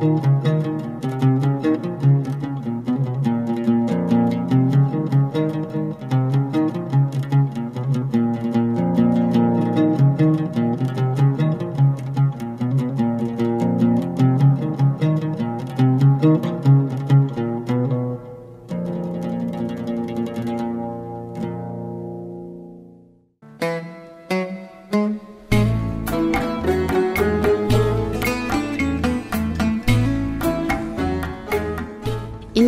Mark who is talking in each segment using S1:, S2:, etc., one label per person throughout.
S1: Ин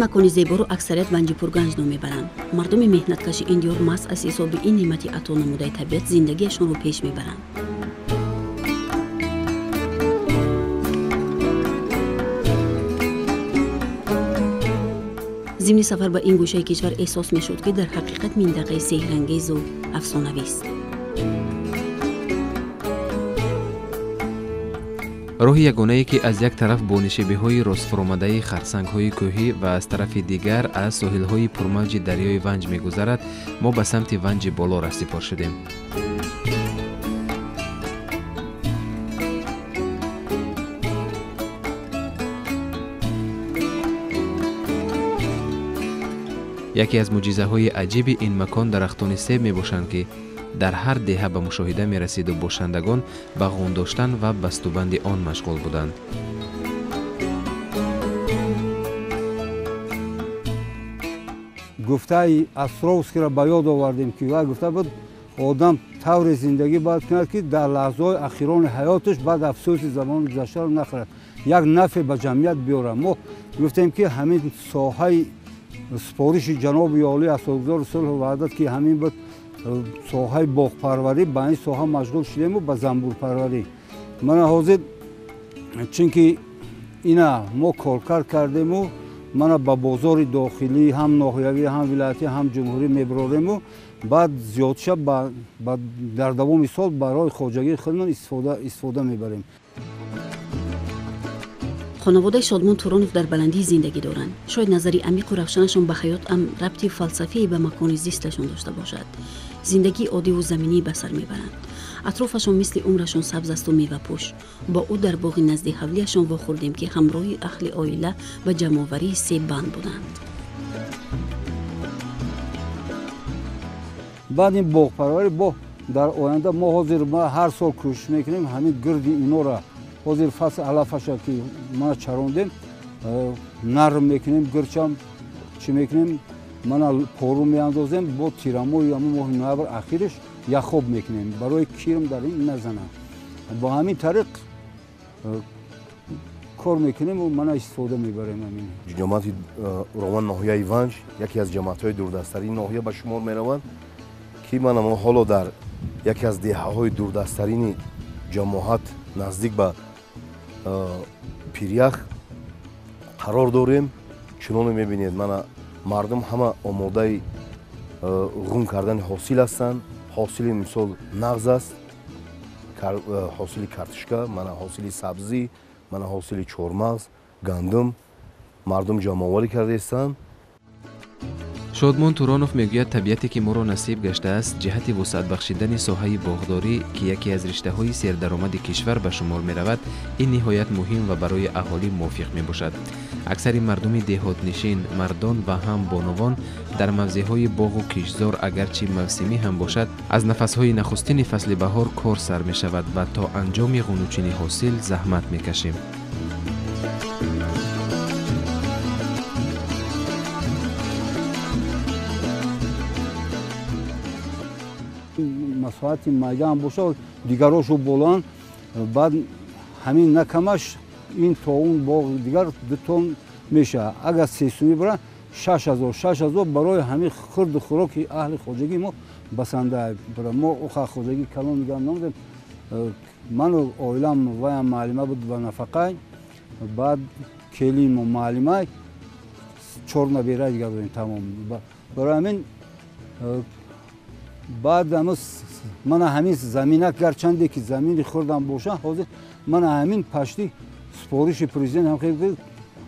S1: макони зеборо аксарият Ванҷи Пурганҷ ном мебаранд. Мардуми меҳнаткаши ин диёр маҳз аз ҳисоби ин неъмати ато намудаи табиат зиндагиашонро пеш мебаранд. Зимни сафар ба ин гӯшаи кишвар эҳсос мешуд, ки дар ҳақиқат минтақаи сеҳрангезу афсонавист.
S2: Роҳи ягонае, ки аз як тараф бо нишебиҳои ростфуромадаи харсангҳои кӯҳӣ ва аз тарафи дигар аз соҳилҳои пурмавҷи дарёи Ванҷ мегузарад, мо ба самти Ванҷи Боло расипор шудем. Яке аз мӯъҷизаҳои аҷиби ин макон дарахтони себ мебошанд, ки дар ҳар деҳа ба мушоҳида мерасиду бошандагон ба ғун доштан ва бастубанди он машғул буданд.
S3: Гуфтаи Островскиро ба ёд овардем, ки вай гуфта буд, одам тавре зиндагӣ бояд кунад, ки дар лаҳзаҳои ахирони ҳаёташ баъд афсӯси замони гузаштаро нахӯрад, як нафъе ба ҷамъият биёрад. Мо гуфтем, ки ҳамин соҳаи супориши ҷаноби олӣ асосгузори сулҳу ваҳдат, ки ҳамин буд соҳаи боғпарварӣ, ба ин соҳа машғул шудему ба занбурпарварӣ. Мана ҳозир чунки ина мо коркард кардему, мана ба бозори дохилӣ, ҳам ноҳиявӣ, ҳам вилоятӣ, ҳам ҷумҳурӣ мебарорему, баъд зиёдша дар давоми сол барои хоҷагии худмон истифода мебарем.
S1: Хонаводаи Шодмон Туронов дар баландии зиндагӣ доранд. Шояд назари амиқу равшанашон ба ҳаёт ам рабти фалсафие ба макони зисташон дошта бошад. Зиндагии оддиву заминӣ ба сар мебаранд. Атрофашон мисли умрашон сабз асту мевапӯш. Бо ӯ дар боғи назди ҳавлиашон вохӯрдем, ки ҳамроҳи аҳли оила ба ҷамъоварии себ банд буданд.
S3: Баъд ин боғпарварӣ бо дар оянда мо ҳозир ҳар сол кӯшиш мекунем ҳамин гирди инора ҳозир фасли алафаша ки мана чарондем, нарм мекунем, гирчам чӣ мекунем, мана пору меандозем, бо тирамоҳи ҳамун моҳи ноябр ахираш яхоб мекунем, барои кирм дар ин назанад. Бо ҳамин тариқ кор мекунем ва мана истифода мебарем. Ҳамин
S4: ҷамоати Роман ноҳияи Ванҷ яке аз ҷамоатҳои дурдасттарини ноҳия ба шумор мераванд, ки мана мо ҳоло дар яке аз деҳаҳои дурдасттарини ҷамоат наздик ба пирях қарор дорем. Чуноне мебинед, мана мардум ҳама омодаи ғун кардани ҳосил ҳастанд. Ҳосили мисол нағз аст, ҳосили картошка, мана ҳосили сабзӣ, мана ҳосили чормағз, гандум мардум ҷамъоварӣ кардаистанд.
S2: Шодмон Туронов мегӯяд, табиате ки моро насиб гаштааст, ҷиҳати вусъат бахшидани соҳаи боғдорӣ, ки яке аз риштаҳои сердаромади кишвар ба шумор меравад, ин ниҳоят муҳим ва барои аҳолӣ мувофиқ мебошад. Аксари мардуми деҳотнишин, мардон ва ҳам бонувон дар мавзеъҳои боғу киштзор, агарчи мавсимӣ ҳам бошад, аз нафасҳои нахустини фасли баҳор кор сар мешавад ва то анҷоми ғунучини ҳосил заҳмат мекашем.
S3: Масоҳати майда ҳам бошад, дигарошу болоанд. Баъд ҳамин накамаш ин то он боғ дигар 2 тон мешавад. Агар 3 сумӣ барад, 6000, 6000 барои ҳамин хурду хӯроки аҳли хоҷагии мо басанда. Мо оха хоҷагии калон нигоҳ намудем. Ману оилам, ваям муаллима буд ба нафақай, баъд келинмо муаллимай, 4 набера дигар дорем, тамом. Барои ҳамин баъд мана ҳамин замина, гарчанде ки замини хурдам бошад, ҳозир мана ҳамин пашти супориши президент ҳам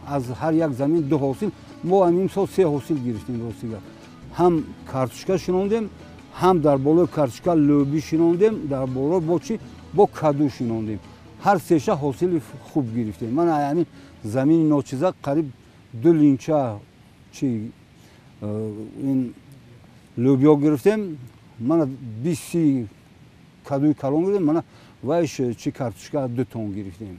S3: аз ҳар як замин 2 ҳосил, мо ҳамин сол 3 ҳосил гирифтем. Ростига, ҳам картошка шинондем, ҳам дар болои картошка лӯбӣ шинондем, дар боло бо чӣ, бо каду шинондем. Ҳар сеша ҳосили хуб гирифтем. Ман ҳамин замини ночиза қариб 2 линча чи ин лӯбиё гирифтем, мана 20 кадуи калон гирифтем, мана вайш чи картошка 2 тон гирифтем.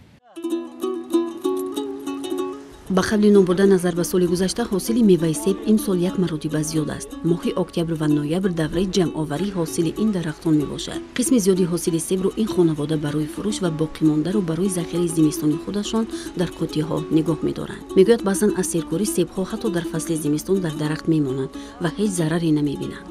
S1: Ба қавли номбурда, назар ба соли гузашта ҳосили меваи себ имсол як маротиба зиёд аст. Моҳи октябр ва ноябр давраи ҷамъоварии ҳосили ин дарахтон мебошад. Қисми зиёди ҳосили себро ин хонавода барои фурӯш ва боқимондаро барои захираи зимистони худашон дар қуттиҳо нигоҳ медоранд. Мегӯяд, баъзан аз серкорӣ себҳо ҳатто дар фасли зимистон дар дарахт мемонанд ва ҳеҷ зараре намебинанд.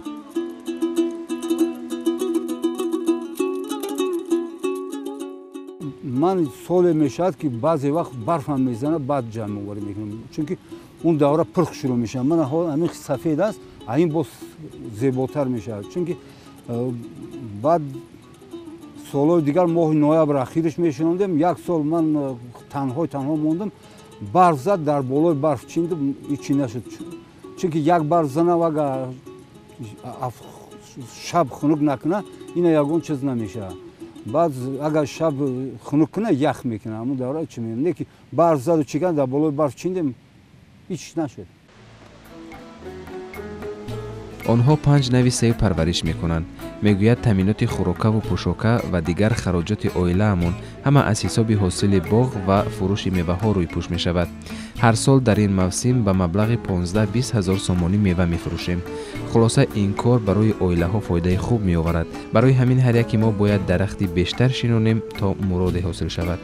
S3: Ман соле мешавад, ки баъзе вақт барфам мезанад, баъд ҷамъоварӣ мекунам, чунки он давра пурх шурӯъ мешавад. Ман ҳамин сафед аст, ин боз зеботар мешавад, чунки баъд солҳои дигар моҳи ноябр ахираш мешинондем. Як сол ман танҳои танҳо мондам, барф зад, дар болои барф чиндам, ҳечи нашуд, чунки як барф занам, агар шаб хунук накунад, ина ягон чиз намешавад. Баъд агар шаб хунук кунад, ях мекунад. Ҳамун давра чӣ мекунем? Не ки барф заду чӣ кард, дар болои барф чиндем, ҳеч нашуд.
S2: Онҳо 5 нави себ парвариш мекунанд. Мегӯяд, таъминоти хӯрокаву пӯшока ва дигар хароҷоти оилаамон ҳама аз ҳисоби ҳосили боғ ва фурӯши меваҳо рӯйпӯш мешавад. Ҳар сол дар ин мавсим ба маблағи 15-20 ҳазор сомонӣ мева мефурӯшем. Хулоса, ин кор барои оилаҳо фоидаи хуб меоварад. Барои ҳамин ҳар яке мо бояд дарахти бештар шинонем, то муроде ҳосил шавад.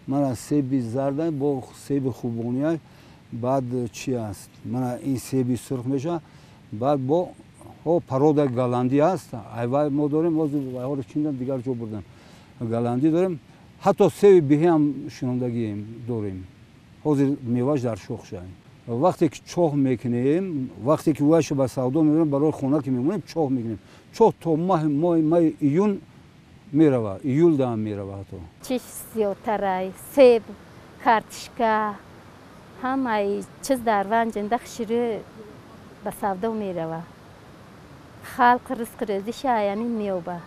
S3: Мана себи зарда бо себи хубония, баъд чи аст? Мана ин себи сурх мешавад, баъд бо парода голландӣ аст. Айвай мо дорем, вайҳоро чиндам, дигар ҷо бурдам. Голландӣ дорем, ҳатто себи биҳӣ ҳам шинондагием дорем. Ҳозир меваш дар шох шавад. Вақте ки чоҳ мекунем, вақте ки вайшо ба савдо мебарем, барои хона ки мемонем, чоҳ мекунем. Чоҳ то моҳи июн мерава, июлда ҳам мерава ҳатто.
S5: Чиш зиёдтарай, себ, картошка, ҳамаи чиз дар ванҷинда хушрӯ ба савдо мерава. Халқ ризқ рӯзиша ҳамин меёбад.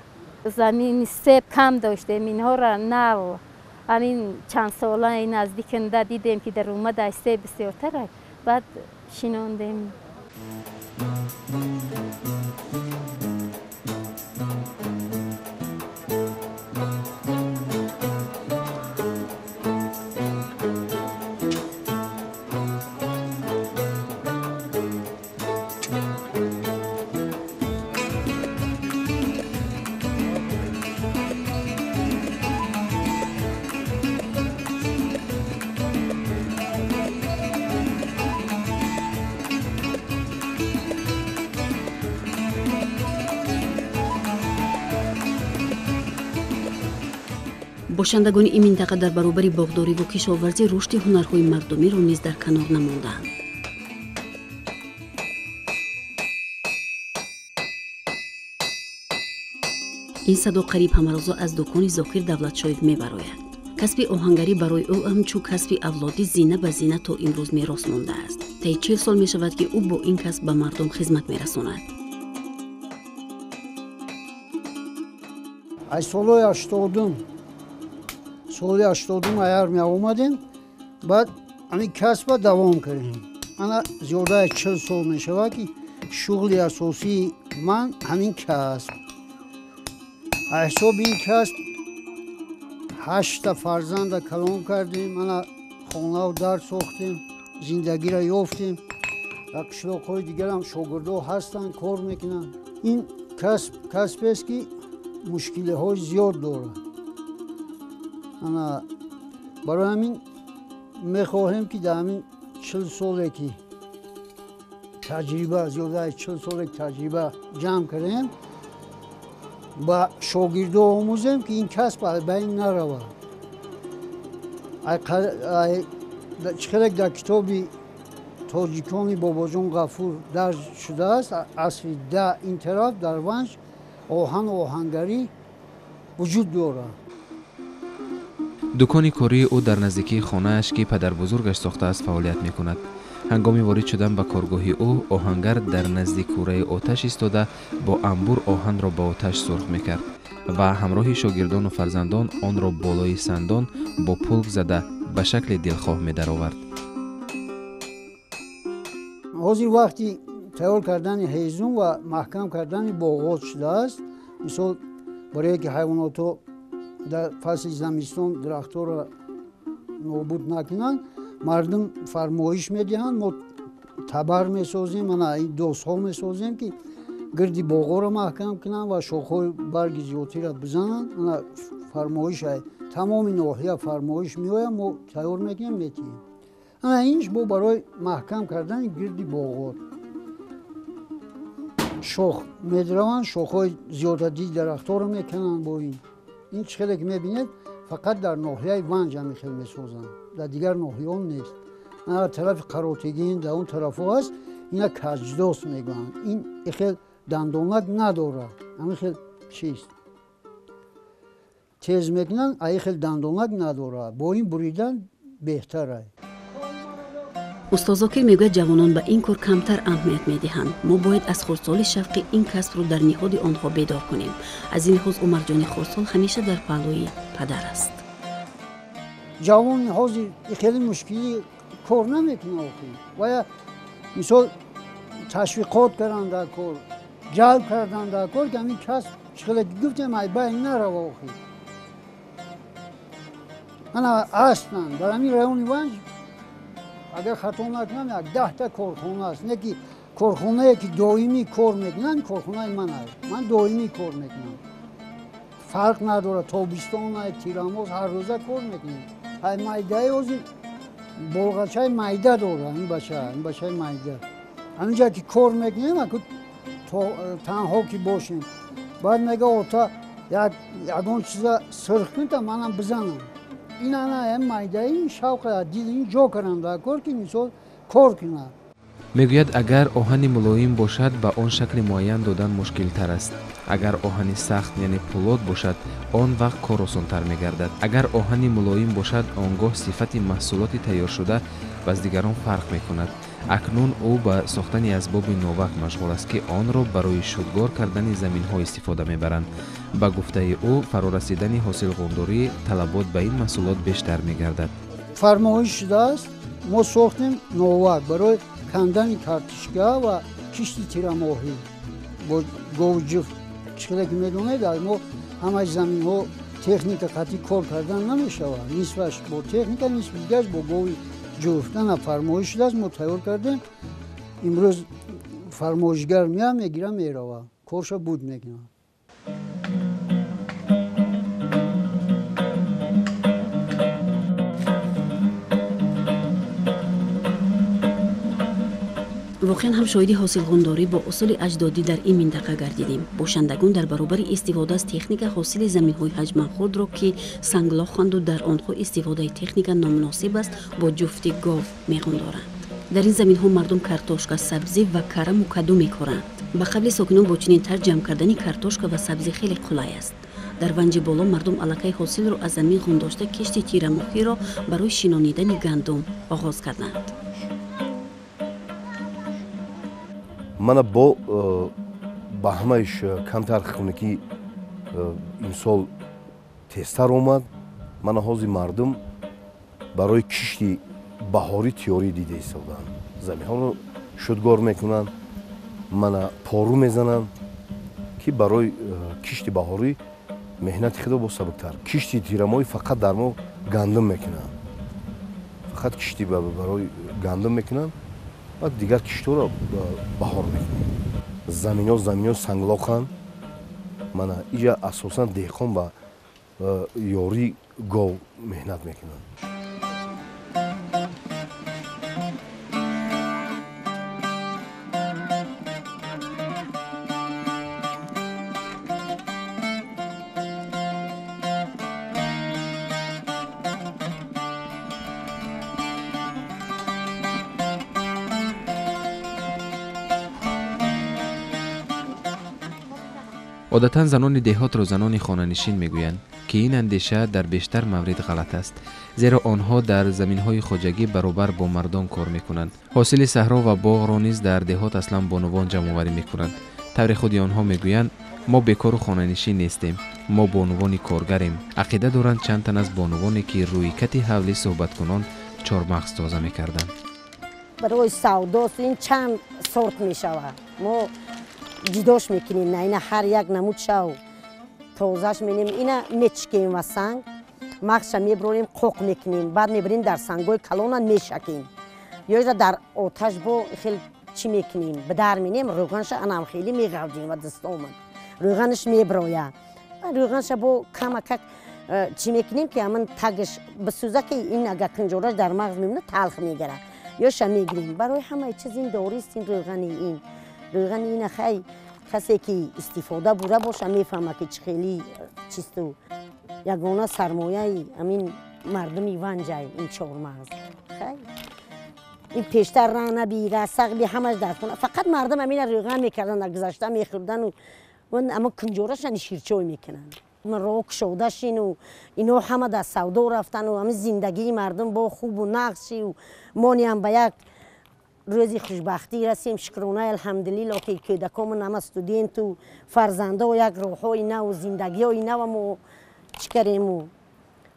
S5: Замини себ кам доштем, инҳоро нав ҳамин чанд солаи наздиканда дидем, ки даромадаи себ бисёртарай, баъд шинондем.
S1: Бошандагони ин минтақа дар баробари боғдориву кишоварзӣ рушди ҳунарҳои мардумиро низ дар канор намондаанд. Ин садо қариб ҳамарӯза аз дукони Зокир Давлатшоев мебарояд. Касби оҳангарӣ барои ӯ ҳамчун касби авлодӣ зина ба зина то имрӯз мерос мондааст. Таи 40 сол мешавад, ки ӯ бо ин касб ба мардум хизмат мерасонад.
S6: Аз солҳои 80 соли 80 армия омадем, баъд ҳамин касба давом кардем. Ана зиёдаи 40 сол мешавад, ки шуғли асосии ман ҳамин касб. Аз ҳисоби ин касб 8 фарзанда калон кардем, ана хонаву дар сохтем, зиндагиро ёфтем. Дар қишлоқҳои дигарам шогирдҳо ҳастанд, кор мекунанд. Ин касб касбест, ки мушкилиҳои зиёд дорад. Ана барои ҳамин мехоҳем, ки дар ҳамин 40 соле ки таҷриба, зиёдаи 40 соле таҷриба ҷамъ кардем, ба шогирдҳо омӯзем, ки ин касб аз байн наравад. Чӣ хеле дар китоби тоҷикони Бобоҷон Ғафур дарҷ шудааст, асри 10 ин тараф дар Ванҷ оҳану оҳангарӣ вуҷуд дорад.
S2: Дукони кории ӯ дар наздикии хонааш, ки падарбузургаш сохтааст, фаъолият мекунад. Ҳангоми ворид шудан ба коргоҳи ӯ, оҳангар дар назди кӯраи оташ истода бо амбур оҳанро ба оташ сурх мекард. Ва ҳамроҳи шогирдону фарзандон онро болои сандон бо пулк зада ба шакли дилхоҳ медаровард.
S6: Ҳозир вақти тайёр кардани ҳезум ва маҳкам кардани боғот шудааст. Мисол, барое ки ҳайвонотҳо дар фасли замистон дарахтҳоро нобуд накунанд, мардум фармоиш медиҳанд, мо табар месозем, ана ин досҳо месозем, ки гирди боғоро маҳкам кунанд ва шохҳои барги зиёдтиро бизананд. Ана фармоиш тамоми ноҳия фармоиш меояд, мо тайёр мекунем, метиҳем. Ана инш бо барои маҳкам кардани гирди боғот шох медраванд, шохҳои зиёдатии дарахтҳоро мекунанд бо ин. Ин чӣ хеле ки мебинед, фақат дар ноҳияи Ванҷ ҳамин хел месозанд, дар дигар ноҳияҳо нест. Ана тарафи Қаротегин дар он тарафҳо ҳаст, ина каҷдос мегӯянд. Ин хел дандонак надорад, ҳамин хел чист, тез мекунанд, ин хел дандонак надорад, бо ин буридан беҳтар аст.
S1: Устод Зокир мегӯяд, ҷавонон ба ин кор камтар аҳамият медиҳанд. Мо бояд аз хурдсолӣ шавқи ин касбро дар ниҳоди онҳо бедор кунем. Аз ин лиҳоз Умарҷони хурдсол ҳамеша дар паҳлӯи падар аст.
S6: Ҷавони ҳозир хеле мушкилӣ кор намекунад охир. Вая мисол ташвиқот кардан дар кор, ҷалб кардан дар кор, ки ҳамин касб чӣ хеле гуфтем, ай байн нарава охир. Ана ҳастанд дар ҳамин райони Ванҷ, агар хато накунам, як 10 корхона аст. Не ки корхонае ки доимӣ кор мекунанд, корхонаи ман аст. Ман доимӣ кор мекунам, фарқ надорад, тобистон, тирамоз, ҳар рӯза кор мекунем. Ай майдаи ҳозир болғачаи майда дорад ин бача, ин бачаи майда. Ҳаминҷа ки кор мекунем, аку танҳо ки бошем, баъд мега ота ягон чиза сирх кун та манам бизанам. Ин ана ҳам майдаи шавқа дил ин ҷо кардан дар кор, ки мисол кор кунад.
S2: Мегӯяд, агар оҳани мулоим бошад, ба он шакли муайян додан мушкилтар аст. Агар оҳани сахт, яъне пӯлод бошад, он вақт кор осонтар мегардад. Агар оҳани мулоим бошад, он гоҳ сифати маҳсулоти тайёршуда аз дигарон фарқ мекунад. Акнун ӯ ба сохтани асбоби новак машғул аст, ки онро барои шудгор кардани заминҳо истифода мебаранд. Ба гуфтаи ӯ, фарорасидани ҳосилғундорӣ талабот ба ин маҳсулот бештар мегардад.
S6: Фармоиш шудааст, мо сохтем новак барои кандани картишка ва кишти тирамоҳӣ бо гову ҷуфт. Чӣ хеле ки медонед, дар мо ҳамаи заминҳо техника қатъӣ кор кардан намешавад. Нисфаш бо техника, нисфи дигараш бо гови ҷуфт. Ана фармоиш шудааст, мо тайёр кардем. Имрӯз фармоишгар меояд, мегирад, меравад, корша буд мекунад.
S1: Воқеан ҳам шоҳиди ҳосилғундорӣ бо усули аҷдодӣ дар ин минтақа гардидем. Бошандагон дар баробари истифода аз техника ҳосили заминҳои ҳаҷманхурдро, ки санглоханду дар онҳо истифодаи техника номуносиб аст, бо ҷуфти гов меғундоранд. Дар ин заминҳо мардум картошка, сабзӣ ва караму каду мекоранд. Ба қавли сокинон, бо чунин тарз ҷамъ кардани картошка ва сабзӣ хеле қулай аст. Дар Ванҷи боло мардум аллакай ҳосилро аз замин ғундошта, кишти тирамоҳиро барои шинонидани гандум оғоз карданд.
S4: Мана бо ба ҳамаиш камтар хунукӣ имсол тезтар омад. Мана ҳозир мардум барои кишти баҳорӣ тиёрӣ дида истоданд. Заминҳоро шудгор мекунанд, мана пору мезананд, ки барои кишти баҳорӣ меҳнати худо бо сабуктар. Кишти тирамоҳӣ фақат дар мо гандум мекунанд, фақат кишти барои гандум мекунанд ва дигар киштҳоро баҳор мекунанд. Заминҳо санглоханд. Мана иҷа асосан деҳқон ба ёрии гов меҳнат мекунанд.
S2: Одатан занони деҳотро занони хонанишин мегӯянд, ки ин андеша дар бештар маврид ғалат аст, зеро онҳо дар заминҳои хоҷагӣ баробар бо мардон кор мекунанд. Ҳосили саҳро ва боғро низ дар деҳот аслан бонувон ҷамъоварӣ мекунанд. Тавре худи онҳо мегӯянд, Мо бекору хонанишин нестем, мо бонувони коргарем, ақида доранд чанд тан аз бонувоне, ки рӯи кати ҳавлӣ суҳбаткунон чормағз тоза мекарданд.
S7: Барои савдост, ин чанд сорт мешавад, мо ҷудош мекунем. На, ина ҳар як намуд шав тозаш менем, ина мечикем ва санг мағзша мебурорем, қоқ мекунем, баъд мебарем дар сангҳои калона мешакем, ё дар оташ бо хел чӣ мекунем, бидар менем, рӯғанша анам хеле меғавҷем ва дастомад рӯғанаш меброя. Рӯғанша бо камакак чӣ мекунем, ки ҳамин тагаш бисӯза, ки ин агар кунҷораш дар мағз мемонад, талх мегирад. Ёша мегирем барои ҳамаи чиз, ин дорист, ин рӯғани, ин рӯғани ина хай касе ки истифода бура боша, мефаҳма, ки чӣ хели чисту ягона сармояи ҳамин мардуми Ванҷай ин чормағз. Хай ин пештар ранаби расақби ҳамаш дар хона, фақат мардум ҳамина рӯған мекарданд, дар гузашта мехӯрдану аммо кунҷорашани ширчой мекунанд. Роҳ кушода шину ино ҳама дар савдо рафтану ҳамин зиндагии мардум бо хубу нағз шиву мониам ба як рӯзи хушбахтӣ расем. Шукрона, алҳамдулилло, ки кӯдакомон ҳама студенту фарзандо, як роҳҳои наву зиндагиҳои нава мо чӣ карему,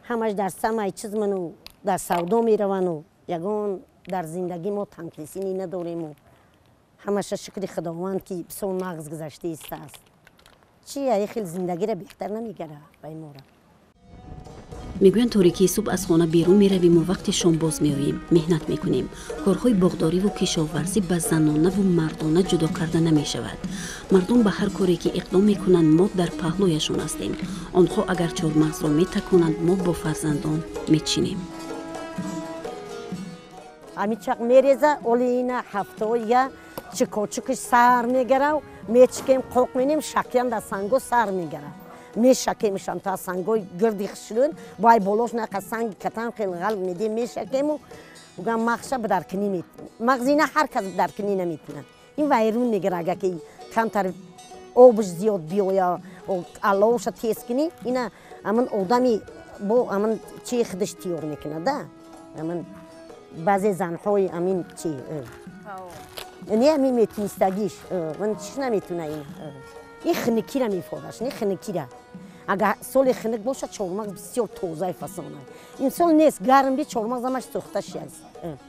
S7: ҳамаш дар самаи чизману дар савдо меравану ягон дар зиндагӣ мо танқисинӣ надорему. Ҳамаша шукри Худованд, ки бисёр нағз гузашта истааст. Чи ай хел зиндагиро беҳтар намегара бай мора.
S1: Мегӯянд, торикии субҳ аз хона берун меравиму вақти шом боз меоем, меҳнат мекунем. Корҳои боғдориву кишоварзӣ ба занонаву мардона ҷудо карда намешавад. Мардум ба ҳар коре ки иқдом мекунанд, мо дар паҳлӯяшон ҳастем. Онҳо агар чормағзро метаконанд, мо бо фарзандон мечинем.
S7: Ҳамин чақ мереза, оли ина ҳафтаоя чикочукиш сар мегарав, мечикем, қоқ менем, шакям дар санго сар мегарав, мешакемшам та сангои гирди хушрӯн вай болош нақа санги катан хел ғалб медем, мешакему угам мағзша бидаркунӣ мағзи ина ҳар кас бидаркунӣ наметунад, ин вайрун мегира. Агар ки камтар обш зиёд биёя, алловша тез кунӣ, ина ҳамин одами бо ҳамин чи худаш тиёр мекунад да. Ҳамин баъзе занҳои ҳамин чи не, ҳамин метунистагиш ман чиш наметуна. Ина ин хиникира мефораш, не хиникира. Агар соли хиник бошад, чормағз бисёр тозаи фасона. Ин сол нест, гарм би, чормағз ҳамаш сӯхта шиаст.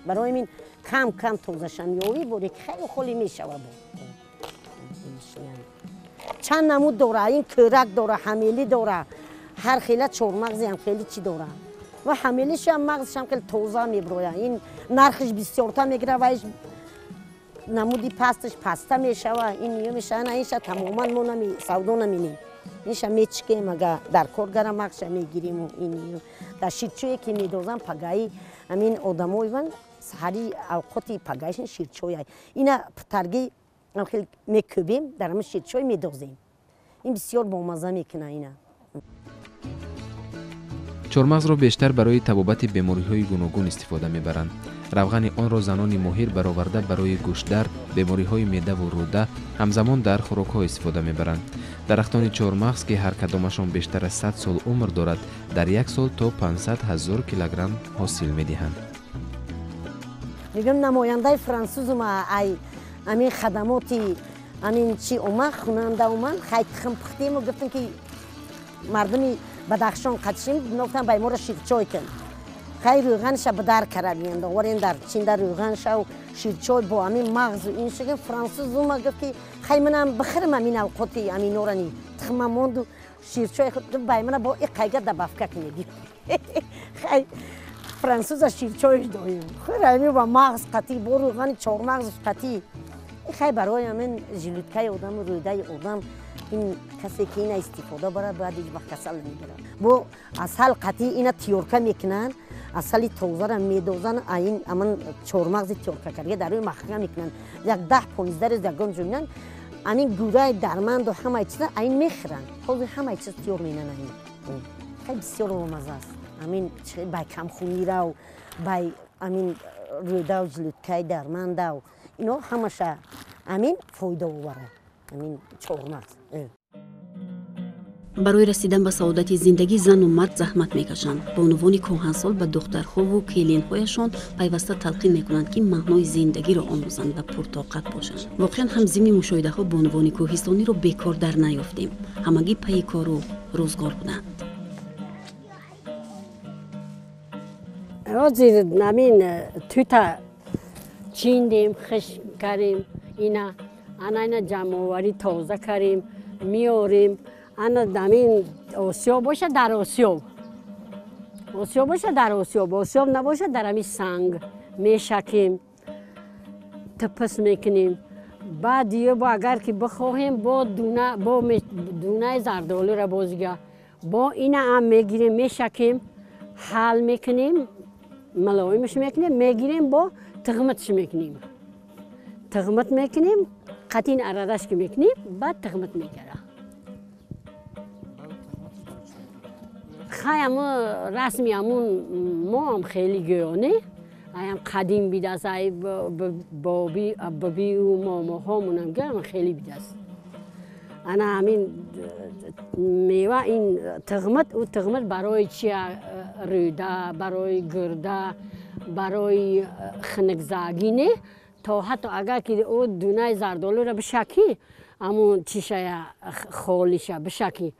S7: Барои ҳамин кам кам тозаша меёвӣ, боре ки хеле холи мешава. Бо чанд намуд дора, ин кӯрак дора, ҳамелӣ дора, ҳар хела чормағзиам хеле чӣ дора ва ҳамелишам мағзишам хеле тоза меброя. Ин нархиш бисёрта мегира, вайш намуди пасташ паста мешава, ин ё мешава. На, инша тамоман мо савдо наминем, инша мечикем, ага дар кор гара мағзша мегириму ин дар ширчое ки медозам пагаи ҳамин одамои ман саҳари авқоти пагаишин ширчоя ина тарги хел мекӯбем, дар ҳамин ширчой медозем, ин бисёр бомазза мекуна ина.
S2: Чормағзро бештар барои табобати бемориҳои гуногун истифода мебаранд. Равғани онро занони моҳир бароварда, барои гӯштдард, бемориҳои меъдаву рӯда, ҳамзамон дар хӯрокҳо истифода мебаранд. Дарахтони чормағз, ки ҳар кадомашон бештар аз 100 сол умр дорад, дар як сол то 500 ҳазор килограмм ҳосил медиҳанд.
S7: Мегӯям, намояндаи франсузума ай ҳамин хадамоти ҳамин чи омад, хунанда омад, хай тухм пухтему, гуфтем, ки мардуми Бадахшон қатишим, гуфтам, бай моро ширчой кун. Хай рӯғанша бидар карабиен, оварен дар чинда рӯғаншау ширчой бо ҳамин мағзу ин шугем. Франсуз ума, гуфт, ки хай манам бихӯрам ҳамин авқоти ҳаминорани тухма монду ширчой, бай мана бо и қайга добавка кунед. Хай франсуза ширчоиш доим, хӯр ҳамин ба мағз қатӣ, бо рӯғани чормағзш қатӣ. Хай барои ҳамин желудкаи одаму рӯдаи одам, ин касе ки ина истифода барад, бояд ҳеҷ вақт касал намегирад. Бо асал қатӣ ина тиёрка мекунанд, асали тозара медозанд, ин амин чормағзи тиёрка карда дар рӯи махка мекунанд, як 10-15 рӯз ягон ҷо минанд, амин гураи дарманду ҳамаи чиза айн мехӯранд. Ҳозир ҳамаи чиз тиёр менанд айн. Хеле бисёр бомазза аст амин, бай камхунирав, бай амин рӯдав, желудкаи дармандав, ино ҳамаша амин фоида оварад амин чормағз.
S1: Барои расидан ба саодати зиндагӣ зану мард заҳмат мекашанд. Бонувони кӯҳансол ба духтарҳову келинҳояшон пайваста талқин мекунанд, ки маънои зиндагиро омӯзанд ва пуртоқат бошанд. Воқеан ҳам зимни мушоҳидаҳо бонувони кӯҳистониро бекор дар наёфтем. Ҳамагӣ пайи кору рӯзгор буданд.
S7: Ҳозир намин тута чиндем, хишм кардем, ина ана ина ҷамъоварӣ тоза кардем, меорем. Ана дамин осиёб боша дар осиёб, осиёб боша дар осиёб, осиёб набоша дар ҳамин санг мешакем, типис мекунем. Баъд ё бо агар ки бихоҳем бо дуна, бо дунаи зардолура бозига бо ина ҳам мегирем, мешакем, ҳал мекунем, мулоимаш мекунем, мегирем, бо тиғматш мекунем, тиғмат мекунем, қатин арадаш ки мекунем, баъд тиғмат мегара. Хай аму расми амун мо ҳам хеле гӯёне, аям қадим бидаст, ай боби бибию момоҳомунам гӯям хеле бидаст. Ана ҳамин мева ин тиғмат, ӯ тиғмат барои чи? Рӯда, барои гурда, барои хунукзагӣ не, то ҳатто агар ки ӯ дунаи зардолура бишакӣ, ҳамун чишая холиша бишакӣ,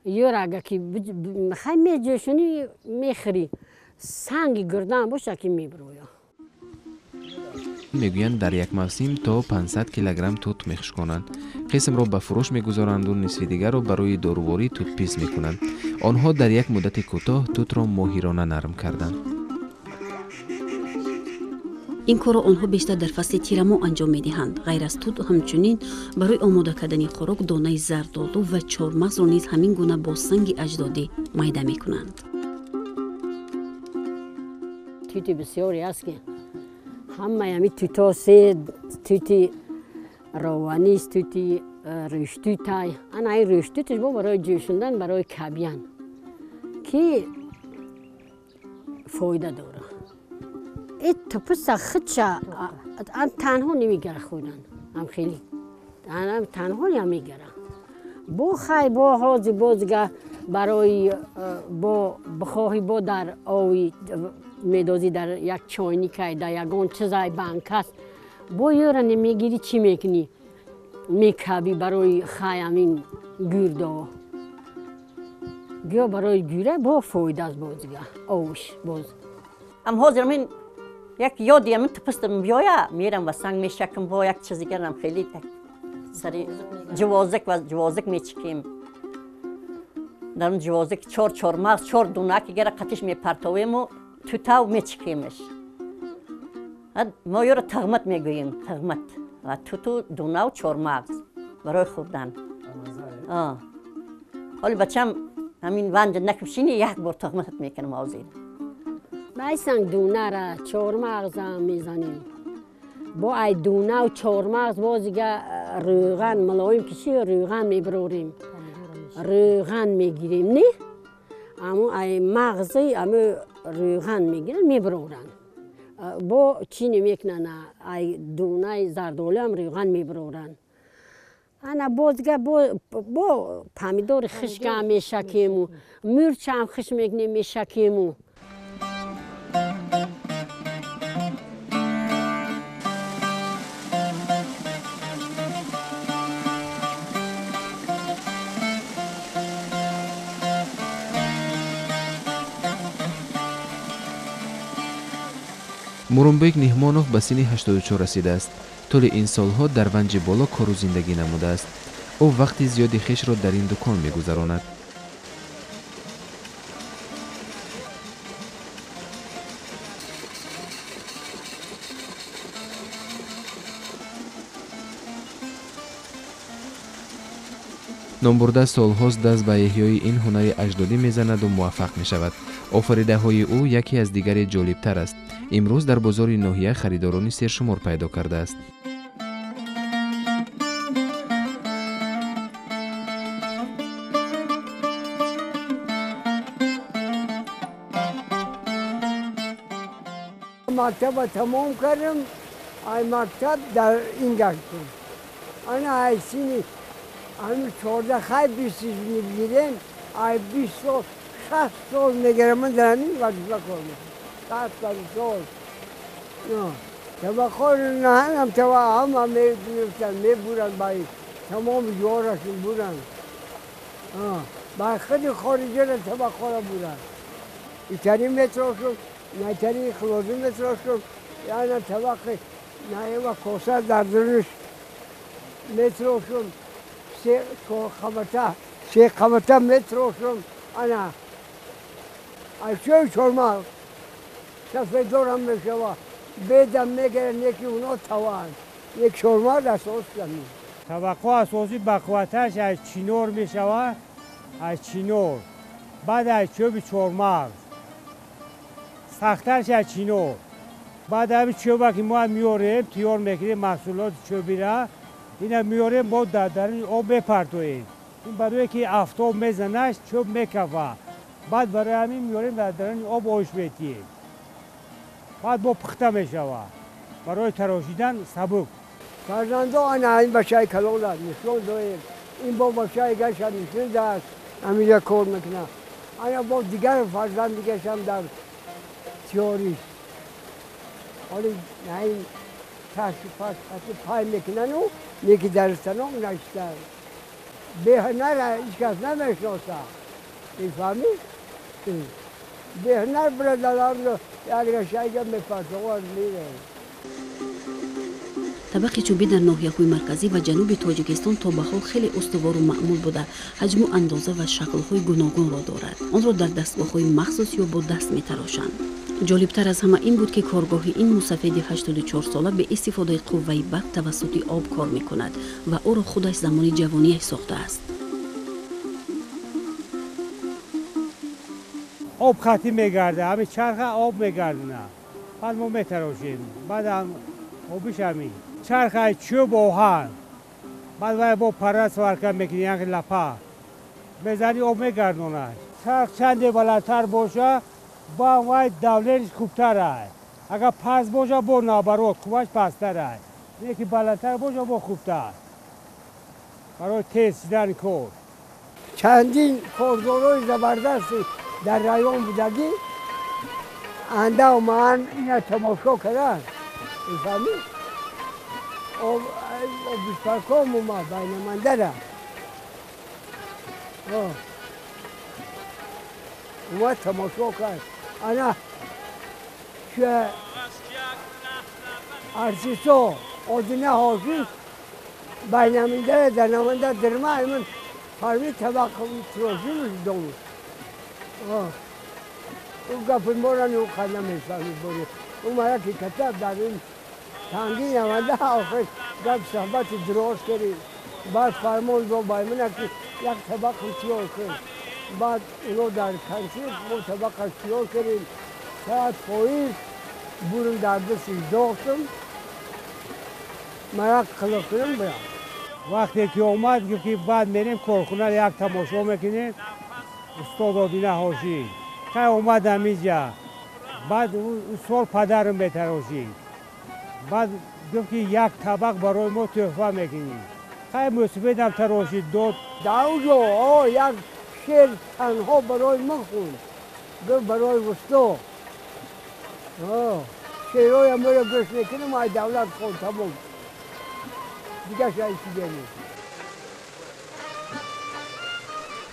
S7: ёр агар ки хай меҷӯшонӣ мехӯрӣ, санги гурдаам боша ки мебироя.
S2: Мегӯянд, дар як мавсим то 500 килограмм тут мехушконанд. Қисмро ба фурӯш мегузоранду нисфи дигарро барои доруворӣ тутпис мекунанд. Онҳо дар як муддати кӯтоҳ тутро моҳирона нарм карданд.
S1: Ин корро онҳо бештар дар фасли тирамоҳ анҷом медиҳанд. Ғайр аз тут, ҳамчунин барои омода кардани хӯрок донаи зардолу ва чормағзро низ ҳамин гуна бо санги аҷдодӣ майда мекунанд.
S7: Тути бисёре аст, ки ҳамаи ҳамин тутҳо се тути рованист, тути рӯштутай. Ана ин рӯштуташ бо барои ҷӯшондан, барои кабян ки фоида дорад. Ин тупуса худша танҳо намегара хӯрдан, ҳам хеле танҳо намегара. Бо хай бо ҳозир бозига барои бо бихоҳӣ бо дар ови медозӣ, дар як чойникай, дар ягон чизай банкаст, бо ёра намегирӣ, чӣ мекунӣ? Мекабӣ барои хай ҳамин гурдо. Гӯё барои гӯра бо фоида аст бозига овш боз.
S8: Ам ҳозир ҳамин як ёди ҳамин тупустам биёя, мерам ва санг мешакам, бо як чиз дигарам хеле сари ҷувозак ва ҷувозак мечикем. Дар он ҷувозак чор чормағз, чор дунаки гара қатиш мепартовему тутав мечикемаш. Мо ёро тағмат мегӯем, тағмат. Ва туту дунаву чормағз барои хӯрдан. Ҳоли бачам ҳамин ванҷа накушини як бор тағматат мекунам ҳозир.
S7: Байсанг дунара чормағзам мезанем. Бо ай дунаву чормағз бозига рӯған мулоим киши, рӯған мебирорем, рӯған мегирем, не? Аму ай мағзи аму рӯған мегиранд, мебироранд. Бо чӣ намекунанд, ай дунаи зардолуам рӯған мебироранд. Ана бозига бо помидори хишкам мешакему, мурчам хиш мекунем, мешакему.
S2: Мурумбек Ниҳмонов ба синни 84 расидааст. Тӯли ин солҳо дар Ванҷи Боло кору зиндагӣ намудааст. Ӯ вақти зиёди хешро дар ин дукон мегузаронад. Номбурда солҳост даст ба эҳёи ин ҳунари аҷдодӣ мезанаду муваффақ мешавад. Офаридаҳои ӯ яке аз дигаре ҷолибтар аст. Имрӯз дар бозори ноҳия харидорони сершумор пайдо кардааст.
S9: Мактаба тамом кардам, ай мактаб дар ин гаштам. Ана ай сини Ами 14 хай 20 мегирем, ай 20 сол, 60 сол мегирам ман дар ҳамин вазифа кор мекунам. 60 сол. Табақҳоро наҳангам таба ҳама мегирифтанд, мебуранд, ба тамоми ҷуворашон буранд. Ба худи хориҷиро табақҳоро буранд. Итари метрошум, натари хилозӣ метрошум, яна табақи наева коса дар дуриш метрошум, се қабата метрошум, ана аз чӯи чормағз сафеддорам мешава, бедам мегиранд, яки уно таваанд, як чормағз асос замин.
S10: Табақҳо асосӣ бақувваташ аз чинор мешавад, аз чинор, баъд аз чӯби чормағз, сахттарш аз чинор. Баъд ҳамин чӯба ки мо меорем, тиёр мекунем маҳсулоти чӯбира, ина меорем, мо дар даруни об мепартоем. Ин барое ки афтоб мезанаш, чӯб мекафад. Баъд барои ҳамин меорем дар даруни об ош метиҳем. Баъд бо пухта мешавад. Барои тарошидан сабук.
S9: Фарзандо ана ин бачаи калон аст, нишон доем. Ин бо бачаи гаша нишон дааст, ҳаминҷа кор мекунад. Ана бо дигар фарзанд дигашам дар тиёрист. ҳоли ин таши паш пай мекунану неки дар станок наштанд. Беҳунар ҳеҷ кас намешиносад. Мефаҳмӣ? Беҳунар бирадаларро як рашайга мепартовад меравад.
S1: Табақи чӯбӣ дар ноҳияҳои марказӣ ва ҷануби Тоҷикистон то ба ҳол хеле устувору маъмул буда, ҳаҷму андоза ва шаклҳои гуногунро дорад. Онро дар дастгоҳҳои махсус ё бо даст метарошанд. Ҷолибтар аз ҳама ин буд, ки коргоҳи ин мусафеди 84сола бе истифодаи қувваи барқ тавассути об кор мекунад ва ӯро худаш замони ҷавониаш сохтааст.
S10: Об хатӣ мегардад, ҳамин чарха об мегардонад. Баъд мо метарошем, баъд обиш ҳамин. Чархаи чӯб оҳан, баъд вай бо пара сварка мекунӣ, яке лапа мезанӣ, об мегардонад. Чарх чанде баландтар боша, ба вай давлениш хубтар аст. Агар паст боша, бо наоборот, қувваш пасттар аст. Не ки баландтар боша, бо хубтар. Барои тез шидани кор.
S9: Чандин кордорои забардасти дар район будагӣ андав ман ина тамошо карданд. Мефаҳмӣ? Обиспарком омад байнамандара. Омад тамошо кард. Ана артисто Одина Ҳофиз байнамандара дар наманда дирма имн фарми табақ трошимуш дом. Ӯ гапи мора ӯ намефаҳмид боре. Ӯ мара ки катаб дар ин танги наманда охир гап суҳбати дроз кардем. Баъд фармон дод ба мана ки як табақ тиёр кун. Баъд уно дар консерт мо табақаш тиёр кардем. Саат поиз бурм дар дастиш доштам. Мара қилиқ кунам бирам.
S10: Вақте ки омад гуфт ки баъд мерем корхона як тамошо мекунем. Устод Одина Ҳошӣ. Хай омадам инҷа. Баъд ӯ сол падарам метарошид. Баъд гуфт ки як табақ барои мо тӯҳфа мекунӣ. Хай мусибетам тарошид дод.
S9: Дар он ҷо як шеър танҳо барои ман хонд. Гуфт барои усто. Шеърҳоям маро гӯш мекунам, ай давлат хонд тамом. Дигарш ай чизе нест.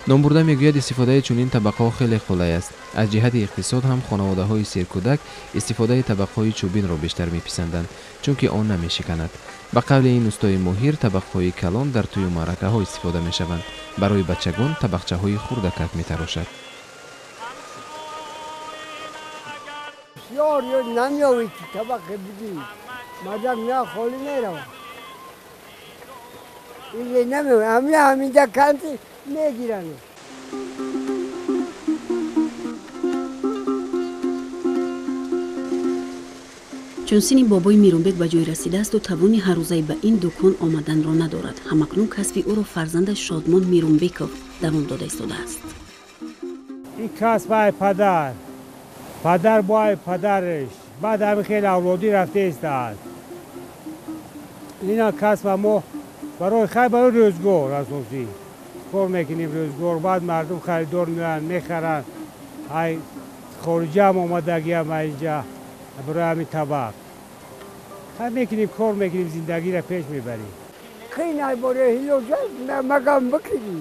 S2: Номбурда мегӯяд, истифодаи чунин табақҳо хеле қулай аст. Аз ҷиҳати иқтисод ҳам хонаводаҳои серкӯдак истифодаи табақҳои чӯбинро бештар меписанданд, чунки он намешиканад. Ба қавли ин устои моҳир, табақҳои калон дар тӯю маъракаҳо истифода мешаванд. Барои бачагон табақчаҳои хурдакак метарошад.
S9: Бисёр ё намеёвӣ ки табақе бидӣ, мардак на холӣ меравад. Ине намеёвӣ, ҳаминҷа канти мегиранд.
S1: Чун синни бобои Мирунбек ба ҷой расидаасту тавони ҳаррӯзаи ба ин дукон омаданро надорад, ҳамакнун касби ӯро фарзандаш Шодмон Мирунбеков давом дода истодааст.
S10: Ин касб ай падар, падар бо ай падараш, баъд ҳамин хеле авлодӣ рафта истааст. Ина касба мо Барои хай, барои рӯзгор асосӣ кор мекунем, рӯзгор. Баъд мардум харидор меоянд, мехаранд. Ай хориҷаам омадагиам инҷа барои ҳамин табақ. Хай мекунем, кор мекунем, зиндагиро пеш мебарем.
S9: Қина бораи ҳилоҷа магам бикунӣ.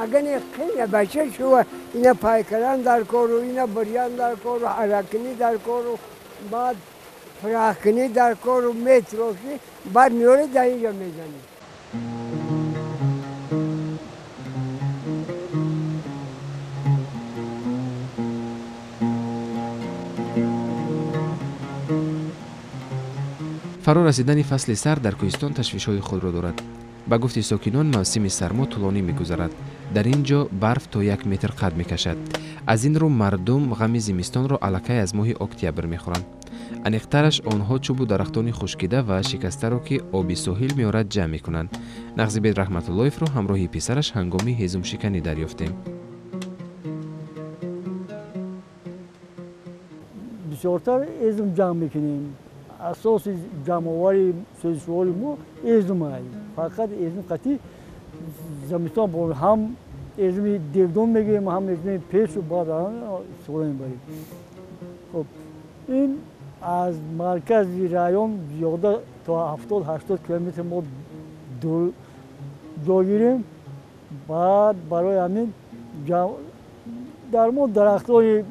S9: Агар не қина бача шува, ина пай кардан дар кору, ина бурян дар кору, ҳаракунӣ дар кору, баъд фирахкунӣ дар кору, метрошӣ, баъд меёрӣ дар инҷа мезанӣ.
S2: Фаро расидани фасли сар дар кӯҳистон ташвишҳои худро дорад. Ба гуфти сокинон, мавсими сармо тӯлонӣ мегузарад. Дар ин ҷо барф то 1 метр қад мекашад. Аз ин рӯ мардум ғами зимистонро аллакай аз моҳи октябр мехӯранд. Аниқтараш, онҳо чӯбу дарахтони хушкида ва шикастаро, ки оби соҳил меорад, ҷамъ мекунанд. Нағзибек Раҳматуллоевро ҳамроҳи писараш ҳангоми ҳезумшиканӣ дарёфтем.
S11: Бисёртар ҳезум ҷамъ мекунем. Асоси ҷамъовари сӯзишвори мо ҳезум аст. Фақат ҳезум қатъи зимистон ҳам ҳезуми девдон мегирем, ҳам ҳезуми пешу баъд истифода мебарем. Хоб, ин аз маркази район зиёда то 70-80 километр мо дур ҷой гирем. Баъд барои ҳамин дар мо дарахтони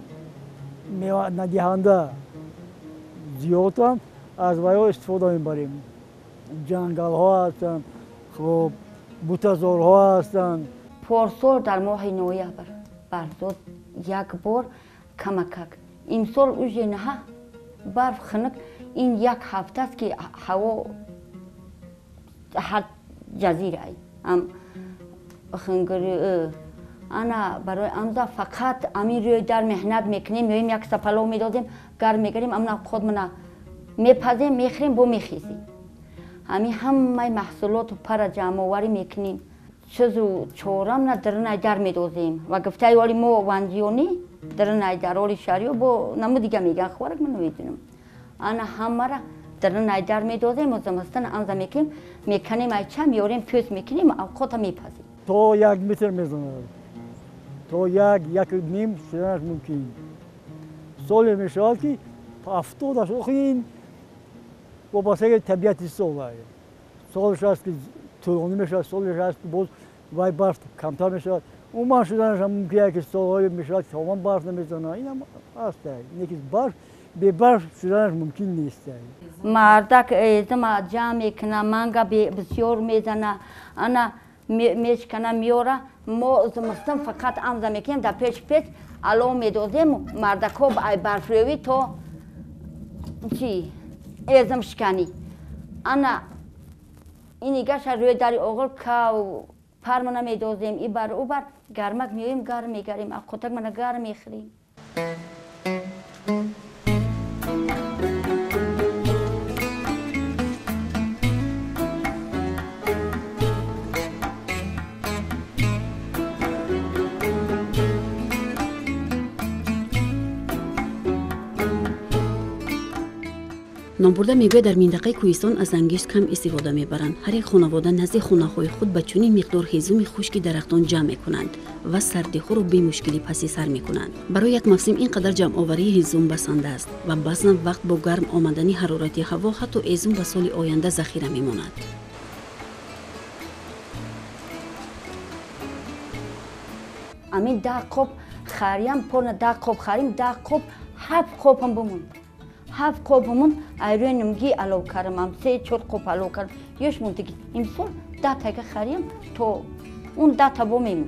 S11: меванадиҳанда зиёданд, аз вайҳо истифода мебарем. Ҷангалҳо ҳастанд, хоб, бутазорҳо ҳастанд.
S12: Порсол дар моҳи ноябр барфзод як бор камакак. Имсол уже наҳа барф хунук. Ин як ҳафтааст, ки ҳаво ҳар ҷазира ам хунук. Ана барои амза фақат амин рӯи дар меҳнат мекунем, меоем як сапалов медозем, гарм мегарем, амна худмона мепазем, мехӯрем, бо мехезем. Ҳамин ҳамаи маҳсулоту пара ҷамъоварӣ мекунем. Чизу чорамна дарунай дар медозем. Ва гуфтаи оли мо ванҷиёнӣ дарунай дар оли шаҳриё бо наму дига меган, хӯрак ман намедонам. Ана ҳамара дарунай дар медозем, зимистон амза мекунем, меканем айча, меорем, пӯст мекунем, авқота мепазем.
S11: То 1 метр мезанад, то 1-1.5 шуданаш мумкин. Соле мешавад, ки 70 охи ин вобастаги табиати сол. Солеш аст, ки тӯлонӣ мешавад, солеш аст, ки боз вай барф камтар мешавад. Умуман шуданаш ҳам мумкин, ки солҳое мешавад, ки тамоман барф намезанад. Инам аст. Неки барф бебарф шуданаш мумкин нест.
S12: Мардак эзима ҷамъ мекуна, манга бисёр мезана, ана мешкана, меёра. Мо зимистон фақат амза мекунем, дар пеши печ алов медозем, мардакҳо ай барфрӯӣ то чи эзим шиканӣ. Ана инигаша рӯи дари оғил кав пармона медозем, и бар ӯ бар гармак меоем, гарм мегарем, аққотак мана гарм мехӯрем.
S1: Номбурда мегӯяд, дар минтақаи кӯҳистон аз ангишт кам истифода мебаранд. Ҳар як хонавода назди хонаҳои худ ба чунин миқдор ҳезуми хушки дарахтон ҷамъ мекунанд ва сардиҳоро бемушкилӣ паси сар мекунанд. Барои як мавсим ин қадар ҷамъоварии ҳезум басанда аст ва баъзан вақт бо гарм омадани ҳарорати ҳаво ҳатто ҳезум ба соли оянда захира мемонад.
S12: Амин 10 қоб хариям, порна 10 қоб харим, 10 қоб 7 қобам бимонд. 7 қоб бимонд, айрӯи нимгӣ алов кардам, ам 3-4 қоб алов кардам. Ёш мондаги. Имсол 10 тага харим, то он 10 та бо мемонад.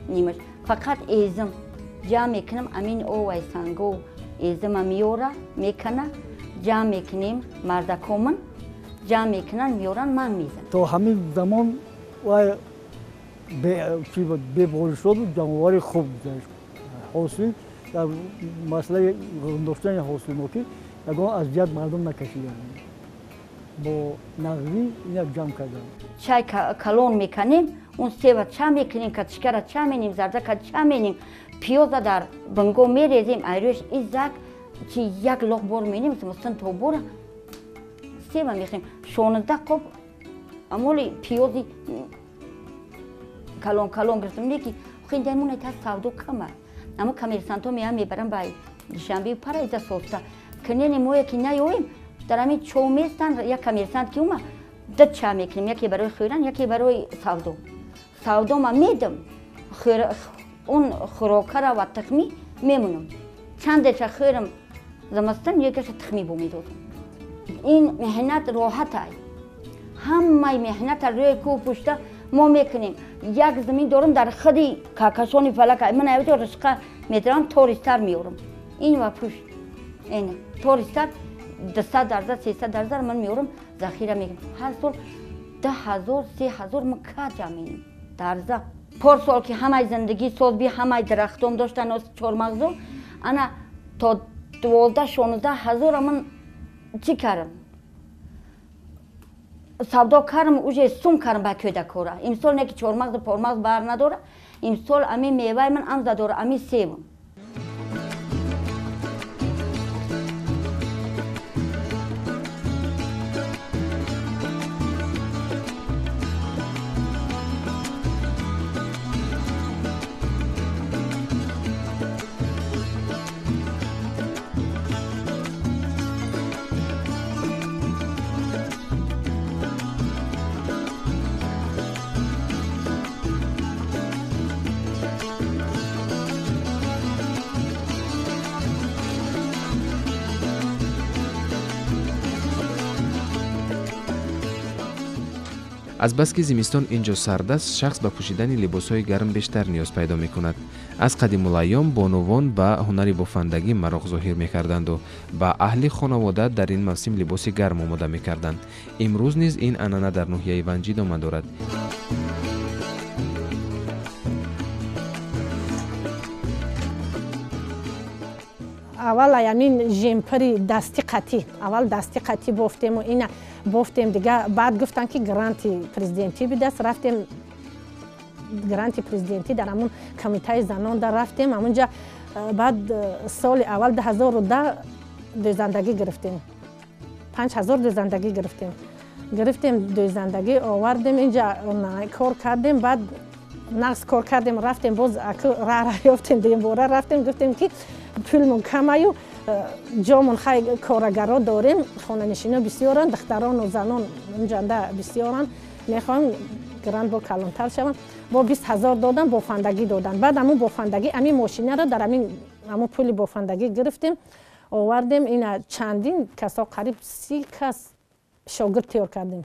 S12: Нимаш. Фақат эзим ҷамъ мекунам, амин овай санго эзима меёра, мекана, ҷамъ мекунем, мардакомон ҷамъ мекунанд, меёранд, ман мезанам.
S11: То ҳамин замон вай беборишоту ҷамъоварӣ хуб гузашт. Ҳосил дар масъалаи доштани ҳосилнокӣ ягон азият мардум накашиданд. Бо нағзӣ ина ҷамъ карданд.
S12: Чай калон меканем, он сева ча мекунем, катишкара ча менем, зардака ча менем, пиёза дар бинго мерезем, айрӯяш изак чи як лоқ бор менем, зимистон то бора сева мехӯрем. 16 қоб Амоли пиёзи калон калон гирифтам, не ки хиндаймон та савдо кама. Амо коммерсантҳо меоянд, мебаранд ба Душанбе, параиза соста. Кинени мое ки наёем, дар ҳамин чо местан, як коммерсант ки ума, ду ча мекунем, яке барои хӯран, яке барои савдо. Савдо ма медам, он хӯрокара ва тухмӣ мемонам. Чандеша хӯрам замистон, якеша тухмӣ бо медодам. Ин меҳнат роҳат ай. Ҳамаи меҳната рӯи кӯҳ пушта мо мекунем. Як замин дорам дар худи какашони фалак. Ман авҷо ришқа медарам, тористар меорам. Ин ва пушт. Ин тористар 200 дарза, 300 дарза ман меорам, захира мекунам. Ҳар сол 2000, 3000 ман каҷа менам дарза. Пор сол ки ҳамаи зиндагӣ соз би, ҳамаи дарахтом доштан, чормағзо, ана то 12, 16 ҳазора ман чӣ кардам? Савдо кардам, уже сум кардам ба кӯдакора. Имсол не ки чормағзу пормағз бар надора, имсол ами меваи ман амза дора, ами себам.
S2: Азбаски зимистон инҷо сард аст, шахс ба пӯшидани либосҳои гарм бештар ниёз пайдо мекунад. Аз қадимулайём бонувон ба ҳунари бофандагӣ мароқ зоҳир мекарданду ба аҳли хонавода дар ин мавсим либоси гарм омода мекарданд. Имрӯз низ ин анъана дар ноҳияи Ванҷ идома дорад.
S13: Аввал ҳамин жемпири дасти қатӣ, аввал дасти қатӣ бофтему ина бофтем, дига баъд гуфтанд ки гранти президентӣ бидаст, рафтем гранти президентӣ дар ҳамун комитаи занон дар рафтем, ҳамунҷа баъд соли аввал 2010 дӯзандагӣ гирифтем, 5000 дӯзандагӣ гирифтем, гирифтем дӯзандагӣ овардем, инҷа кор кардем, баъд нақс кор кардем, рафтем боз раҳ ёфтем, дуюмбора рафтем, гуфтем ки пулмон камаю, ҷомон хай корагаро дорем, хонанишино бисёранд, духтарону занон инҷанда бисёранд, мехоҳем грант бо калонтар шаванд. Бо 20 000 додан, бофандагӣ додан. Баъд ҳамун бофандагӣ ҳамин мошинаро дар ҳамун пули бофандагӣ гирифтем, овардем, ина чандин касо, қариб 30 кас шогирд тайёр кардем.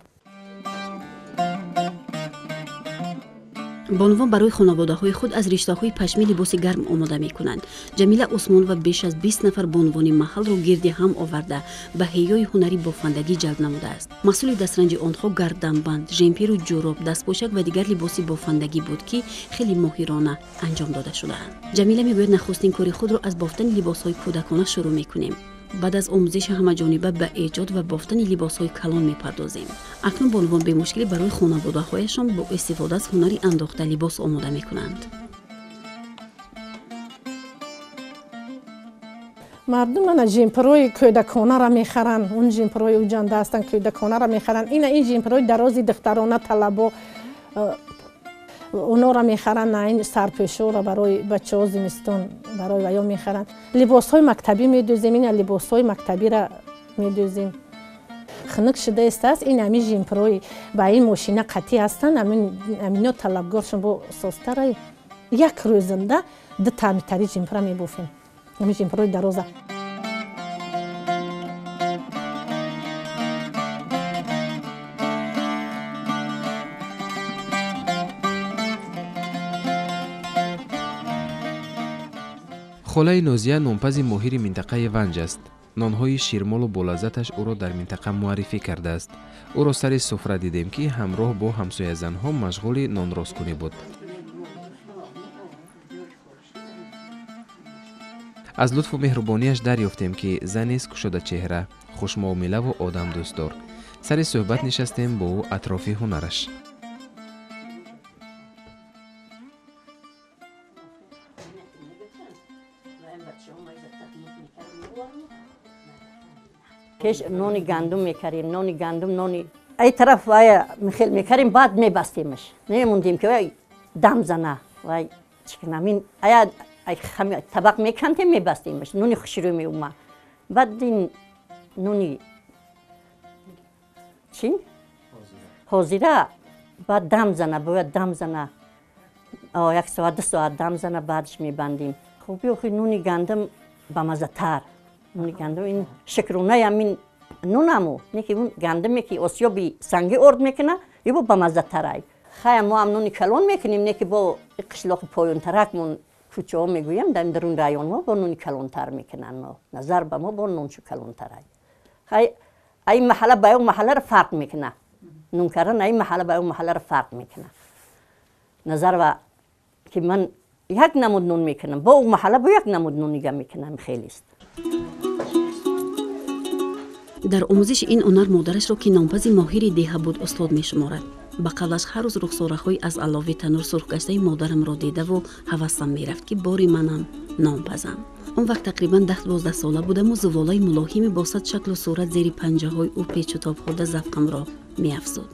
S1: Бонувон барои хонаводаҳои худ аз риштаҳои пашмӣ либоси гарм омода мекунанд. Ҷамила Усмонова беш аз 20 нафар бонувони маҳалро гирди ҳам оварда ба ҳеёи ҳунари бофандагӣ ҷалб намудааст. Маҳсули дастранҷи онҳо гарданбанд, жемпиру ҷӯроб, дастпӯшак ва дигар либоси бофандагӣ буд, ки хеле моҳирона анҷом дода шудаанд. Ҷамила мегӯяд, нахустин кори худро аз бофтани либосҳои кӯдакона шурӯъ мекунем. Баъд аз омӯзиши ҳамаҷониба ба эҷод ва бофтани либосҳои калон мепардозем. Акнун бонувон бемушкилӣ барои хонаводаҳояшон бо истифода аз ҳунари андохта либос омода мекунанд.
S13: Мардум ана жемпирҳои кӯдаконаро мехаранд, он жемпирҳои уҷанда ҳастанд, кӯдаконаро мехаранд. Ина ин жемпирҳои дарози духтарона талабо онора мехаранд, на ин сарпӯшоро барои бачаҳо зимистон барои ваё мехаранд. Либосҳои мактабӣ медӯзем, ина либосҳои мактабиро медӯзем. Хунук шуда истааст, ин ҳамин жемпирҳои ба ин мошина қатӣ ҳастанд, ҳамино талабгоршон бо созтара. Як рӯзанда ду таъмитари жемпира мебофем, ҳамин жемпирҳои дароза.
S2: Холаи Нозия нонпази моҳири минтақаи Ванҷ аст. Нонҳои ширмолу болаззаташ ӯро дар минтақа муаррифӣ кардааст. Ӯро сари суфра дидем, ки ҳамроҳ бо ҳамсоязанҳо машғули нонросткунӣ буд. Аз лутфу меҳрубонияш дарёфтем, ки занест кушодачеҳра, хушмуомилаву одамдӯстдор. Сари суҳбат нишастем бо ӯ атрофи ҳунараш.
S8: Пеш нони гандум мекардем, нони гандум, нони Ай тараф вай михел мекардем, баъд мебастемаш. Намемондем ки вай дам зана, вай чӣ кунам. Ин ая табақ мекандем, мебастемаш. Нуни хушрӯ меомад. Баъд ин нуни чӣ? Ҳозира баъд дам зана, бояд дам зана. 1 соат, 2 соат дам зана, баъдаш мебандем. Хуби охи нуни гандум бамаззатар. Нуни гандум ин шукронаи ҳамин нунаму, не ки он гандуме ки осиёби сангӣ орд мекуна, ибо бамаззатарай. Хая мо ҳам нуни калон мекунем, не ки бо қишлоқи поёнтаракмон кӯчаҳо мегӯям, дар дарун районҳо бо нуни калонтар мекунанд. Назар ба мо бо нунчу калонтарай. Хай ай маҳалла ба он маҳалларо фарқ мекуна. Нун кардан ай маҳалла ба он маҳалларо фарқ мекуна. Назар ба ки ман як намуд нун мекунам, бо он маҳалла бо як намуд нун нига мекунам, хелест.
S1: Дар омӯзиши ин ҳунар модарашро, ки нонпази моҳири деҳа буд, устод мешуморад. Ба қавлаш ҳар рӯз рухсораҳои аз алови танур сурхгаштаи модарамро дидаву ҳавасам мерафт, ки бори манам нонпазам. Он вақт тақрибан 10-12 сола будаму зуволаи мулоҳими бо сад шаклу сурат зери панҷаҳои ӯ печу тоб хӯрда завқамро меафзуд.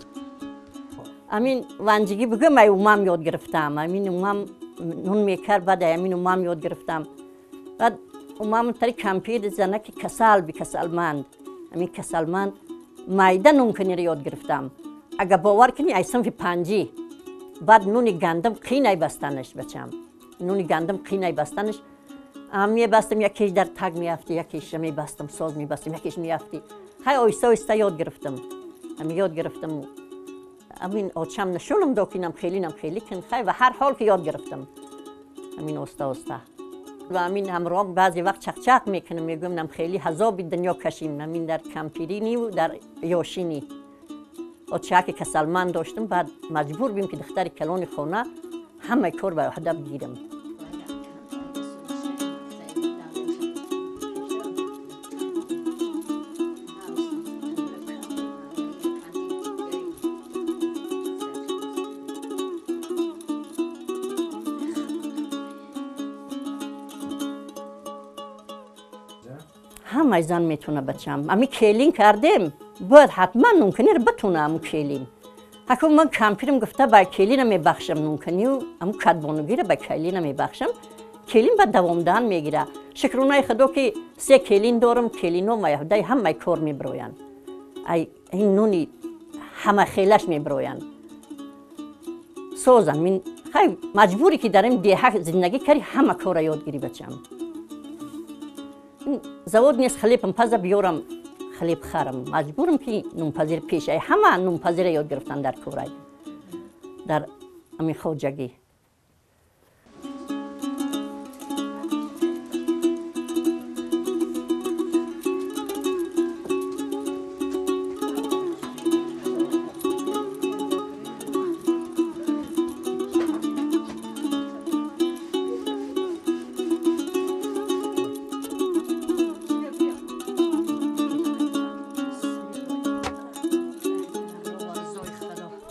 S8: Амин ванҷигӣ бигӯям, ай умам ёд гирифтам. Амин умам нун мекард, баъд амин умам ёд гирифтам. Баъд умам тари кампир занаки касал бикасалманд. Амин касалманд майда нункуниро ёд гирифтам. Агар бовар кунӣ, ай синфи 5 баъд нуни гандум қинай бастанаш, бачам. Нуни гандум қинай бастанаш. Мебастам, якеш дар таг меафти, якеша мебастам, соз мебастам, якеш меафти. Хай оҳиста оҳиста ёд гирифтам. Ами ёд гирифтам. Амин очам нишонам дод, ки инам хеле, инам хеле кун. Хай ва ҳар ҳол ки ёд гирифтам. Амин оҳиста оҳиста. Ва амин ҳамроҳ баъзе вақт чақчақ мекунам, мегӯям нам хеле ҳазоби дунё кашим, амин дар кампириниву дар ёшинӣ. Очаки касалманд доштам, баъд маҷбур бим ки духтари калони хона ҳамаи кор ба ӯҳда бигирам. ҳамаи зан метавона, бачам. Ами келин кардем, бояд ҳатман нункуниро битона аму келин. Ҳаку ман кампирам гуфта ба келина мебахшам нункунию, аму кадбонугиро ба келина мебахшам. Келин ба давомдаҳан мегира. Шукронаи худо ки 3 келин дорам, келино маяҳдаи ҳамаи кор мебироянд. Ай ин нуни ҳама хелаш мебироянд. Созам мин хай маҷбуре ки дар ин деҳа зиндагӣ кари, ҳама корро ёд гирӣ, бачам. Завод нест, хлебам паза биёрам, хлеб харам. Маҷбурам ки нунпазир пешай ҳама нунпазира ёд гирифтан дар корай, дар ҳамин хоҷагӣ.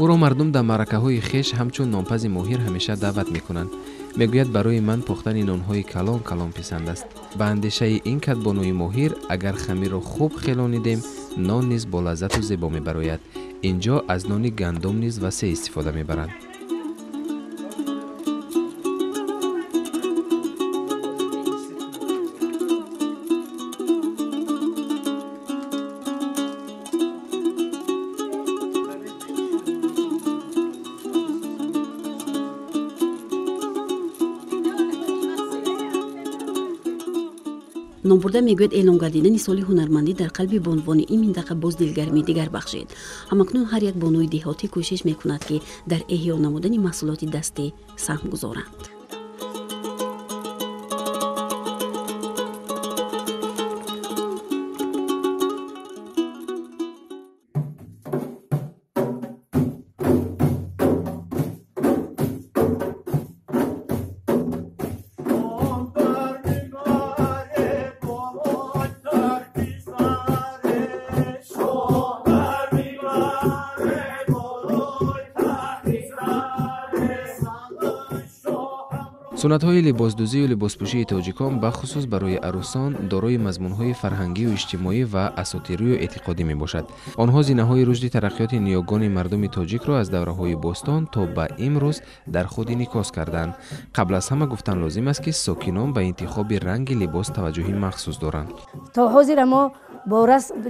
S2: Ӯро мардум дар маъракаҳои хеш ҳамчун нонпази моҳир ҳамеша даъват мекунанд. Мегӯяд, барои ман пухтани нонҳои калон калон писанд аст. Ба андешаи ин кадбонуи моҳир, агар хамирро хуб хелонидем, нон низ бо лаззату зебо мебарояд. Ин ҷо аз нони гандум низ васеъ истифода мебаранд.
S1: Номбурда мегӯяд, эълон гардидани соли ҳунармандӣ дар қалби бонувони ин минтақа боз дилгармии дигар бахшид. Ҳамакнун ҳар як бонуи деҳотӣ кӯшиш мекунад, ки дар эҳё намудани маҳсулоти дастӣ саҳм гузоранд.
S2: Суннатҳои либосдӯзию либоспӯшии тоҷикон, бахусус барои арӯсон, дорои мазмунҳои фарҳангию иҷтимоӣ ва асотирию эътиқодӣ мебошад. Онҳо зинаҳои рушди тараққиёти ниёгони мардуми тоҷикро аз давраҳои бостон то ба имрӯз дар худ инъикос карданд. Қабл аз ҳама гуфтан лозим аст, ки сокинон ба интихоби ранги либос таваҷҷӯҳи махсус доранд.
S14: То ҳозира мо бо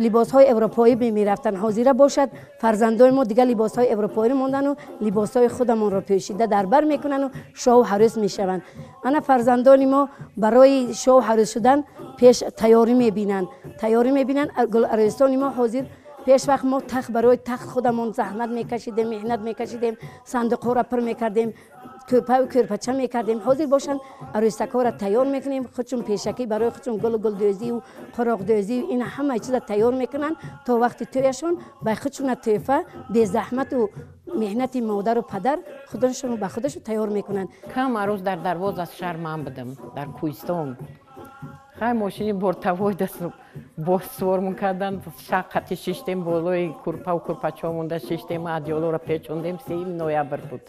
S14: либосҳои европоӣ мерафтанд. Ҳозира бошад, фарзандони мо дигар либосҳои европоиро мондану либосҳои худамонро пӯшида дар бар мекунанду шоҳу ҳарӯс мешаванд. Ана фарзандони мо барои шоҳу ҳарӯс шудан пеш тайёрӣ мебинанд. Тайёрӣ мебинанд. Арӯстони мо ҳозир пеш вақт мо тахт барои тахт худамон заҳмат мекашидем, меҳнат мекашидем, сандуқҳоро пур мекардем, кӯрпаву кӯрпача мекардем. Ҳозир бошанд, арӯсакҳоро тайёр мекунем, худшон пешакӣ барои худшон гулу гулдӯзию қуроқдӯзию ин ҳама чиза тайёр мекунанд, то вақти тӯяшон ба худшона тӯҳфа безаҳмату меҳнати модару падар худашон ба худашон тайёр мекунанд.
S15: Кам арӯз дар Дарвоз аз шаҳр ман будам, дар Кӯҳистон. Хай мошини бортавой даст боз сувормон кардан, шаққати шиштем, болои курпаву курпачаҳо монда шиштем, адёлоро печондем. 3 ноябр буд.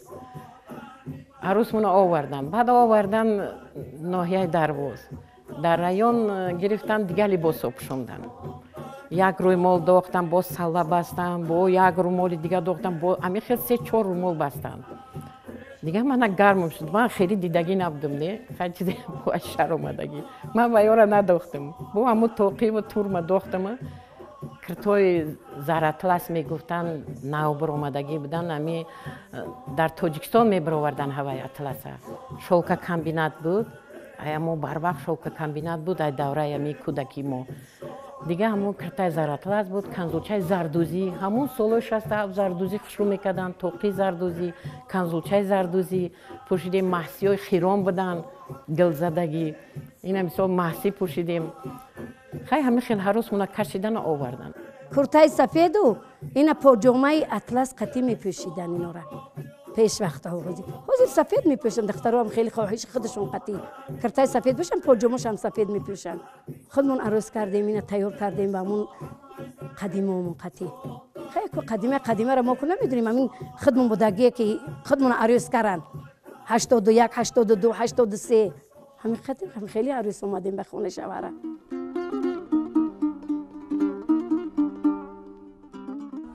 S15: Арӯсмонро овардан, баъд овардан ноҳияи Дарвоз. Дар район гирифтан, дигар либосҳо пӯшондан. Як рӯймол дохтан, боз салла бастан, бо як рӯмоли дигар дохтан, бо ҳамин хел 3-4 рӯмол бастан. Дигар мана гармам шуд. Ман хеле дидагӣ набудам, не, хай чизе бо шар омадагӣ. Ман ба ёра надохтам. Бо ҳамун тоқиву турма дохтама. Киртои заратлас мегуфтанд, нав баромадагӣ будан, ами дар Тоҷикистон мебаровардан ҳаваи атласа. Шолка комбинат буд, аямо барвақт шолка комбинат буд, ай давраи ами кӯдаки мо. Дига ҳамун киртаи заратлас буд, канзулчаи зардӯзӣ. Ҳамун солҳои 67 зардӯзӣ хушрӯ мекарданд, тоқи зардӯзӣ, канзулчаи зардӯзӣ пӯшидем, маҳсиҳои хиром буданд, гилзадагӣ. Ина мисол маҳсӣ пӯшидем. Хай ҳамин хел ҳарӯсмона кашидану овардан.
S14: Куртаи сафеду ина поҷомаи атлас қатӣ мепӯшидан инора. Пеш вақтҳо ҳозир сафед мепӯшанд, духтароам хеле хоҳиши худашон қатӣ. Куртаи сафед бошанд, поҷомашам сафед мепӯшанд. Худмон арӯс кардем, ина тайёр кардем ба ҳамун қадимомон қатӣ. Хай ку қадима қадимаро мо ку намедонем, ҳамин худмон будагие ки худмон арӯс каранд. 81, 82, 83 ҳамин қатӣ ҳам хеле арӯс омадем ба хонаи шавҳара.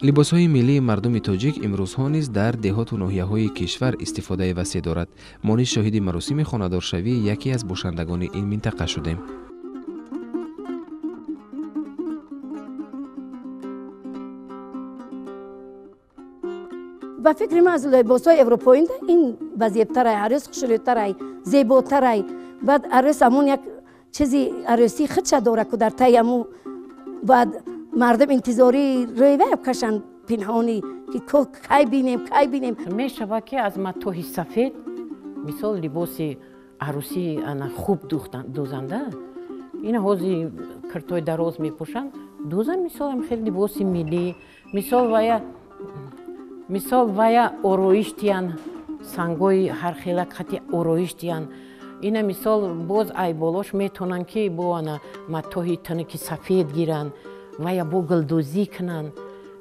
S2: Либосҳои миллии мардуми тоҷик имрӯзҳо низ дар деҳоту ноҳияҳои кишвар истифодаи васеъ дорад. Мо низ шоҳиди маросими хонадоршавии яке аз бошандагони ин минтақа шудем.
S14: Ба фикри ман аз либосҳои европоинда ин базебтарай, арӯс хушрӯйтарай, зеботарай. Баъд арӯс ҳамон як чизи арӯсии худша дорад, ку дар таи ҳамун баъд мардум интизорӣ рӯйва кашанд пинҳонӣ, ки кай бинем, кай бинем.
S15: Мешавад, ки аз матоҳи сафед мисол либоси арӯсӣ ана хуб дӯзанда. Ина ҳозир киртои дароз мепӯшанд, дӯзан мисол ҳам хеле либоси миллӣ, мисол вая ороиш тиян, сангои ҳархела қати ороиш тиян. Ина мисол боз айболош метавонанд, ки бо ана матоҳи тунуки сафед гиранд, вая бо гулдӯзӣ кунанд,